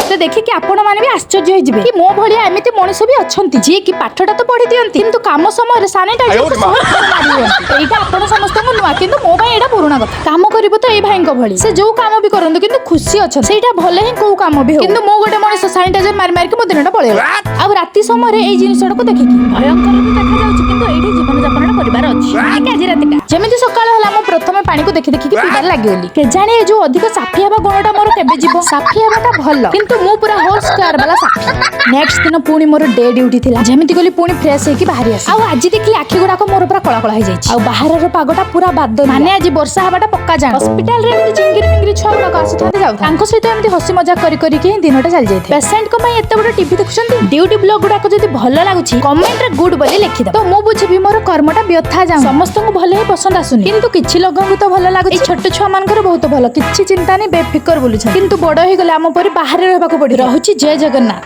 ମତେ ଦେଖିକି ଆପଣ ମାନେ ବି ଆଶ୍ଚର୍ଯ୍ୟ ହେଇଯିବେ କି ମୋ ଭଳିଆ ଏମିତି ମଣିଷ ବି ଅଛନ୍ତି, ଯିଏ କି ପାଠଟା ତ ପଢି ଦିଅନ୍ତି କିନ୍ତୁ କାମ ସମୟରେ ସାନିଟାଇଜର ମାରି ହୁଅନ୍ତି। ଏଇଟା ଆପଣ ସମସ୍ତଙ୍କୁ ନୂଆ, କିନ୍ତୁ ମୋ ପାଇଁ ଏଇଟା ପୁରୁଣା କଥା। କାମ କରିବ ତ ଏଇ ଭାଇଙ୍କ ଭଳି, ସେ ଯୋଉ କାମ ବି କରନ୍ତୁ କିନ୍ତୁ ଖୁସି ଅଛନ୍ତି, ସେଇଟା ଭଲ ହିଁ କୋଉ କାମ ବି ହଉ। କିନ୍ତୁ ମୁଁ ଗୋଟେ ମଣିଷ ସାନିଟାଇଜର ମାରି ମାରିକି ମୋ ଦିନଟା ପଳେଇଲା। ଆଉ ରାତି ସମୟରେ ଏଇ ଜିନିଷଟାକୁ ଦେଖିକି ଭୟଙ୍କର ତ ଦେଖାଯାଉଛି, କିନ୍ତୁ ଏଇଠି ଜୀବନ ଯାପନଟା କରିବାର ଅଛି। ଟିକେ ଆଜି ରାତିଟା ଯେମିତି ସକାଳ ହେଲା, ମୁଁ ପ୍ରଥମେ ପାଣିକୁ ଦେଖି ଦେଖିକି ପିଇବାରେ ଲାଗିଗଲି। କେଜାଣି ଏ ଯୋଉ ଅଧିକ ସାଫି ହେବା ଗୁଣଟା ମୋର କେବେ ଯିବ। ସାଫି ହେବାଟା ଭଲ, କିନ୍ତୁ ମୁଁ ପୁରା ହୋଲ ସ୍କୋୟାର ବାଲା ସାଫି। ନେକ୍ସଟ ଦିନ ପୁଣି ମୋର ଡେ ଡ୍ୟୁଟି ଥିଲା। ଯେମିତି ଗଲି ପୁଣି ଫ୍ରେଶ ହେଇକି ବାହାରି ଆସି, ଆଉ ଆଜି ଦେଖିଲି ଆଖି ଗୁଡାକ ମୋର ପୁରା କଳା କଳା ହେଇଯାଇଛି ଆଉ ବାହାରର ପାଗଟା ପୁରା ବାଦଲ, ମାନେ ଆଜି ବର୍ଷା ହେବାଟା ପକ୍କା ଜାଣ। ହସ୍ପିଟାଲରେ ଏମିତି ଚିଙ୍ଗିରି ମିଙ୍ଗିରି ଛୁଆ ଗୁଡାକ ଆସୁଥାନ୍ତି ଯାଉଥାନ୍ତି, ତାଙ୍କ ସହିତ ଏମିତି ହସି ମଜା କରି କରିକି ହିଁ ଦିନଟା ଚାଲି ଯାଇଥାଏ। ପେସେଣ୍ଟଙ୍କ ପାଇଁ ଏତେ ବଡ ଟିଭି ଦେଖୁଛନ୍ତି। ଡ୍ୟୁଟି ବ୍ଲଗ ଗୁଡାକ ଯଦି ଭଲ ଲାଗୁଛି, କମେଣ୍ଟରେ ଗୁଡ୍ ବୋଲି ଲେଖିଦବ, ତ ମୁଁ ବୁଝିବି ମୋର କର୍ମଟା ବ୍ୟଥା ଯାଉ। ସମସ୍ତଙ୍କୁ ଭଲ ହିଁ ପସନ୍ଦ ଆସୁନି, କିନ୍ତୁ କିଛି ଲୋକଙ୍କୁ ତ ଭଲ ଲାଗୁଛି। ଏଇ ଛୋଟ ଛୁଆ ମାନଙ୍କର ବହୁତ ଭଲ, କିଛି ଚିନ୍ତା ନାହିଁ, ବେଫିକର ବୁଲୁଛନ୍ତି। କିନ୍ତୁ ବଡ ହେଇଗଲେ ଆମ ପରି ବାହାରେ ରହିବାକୁ ପଡିବ। ରହୁଛି, ଜୟ ଜଗନ୍ନାଥ।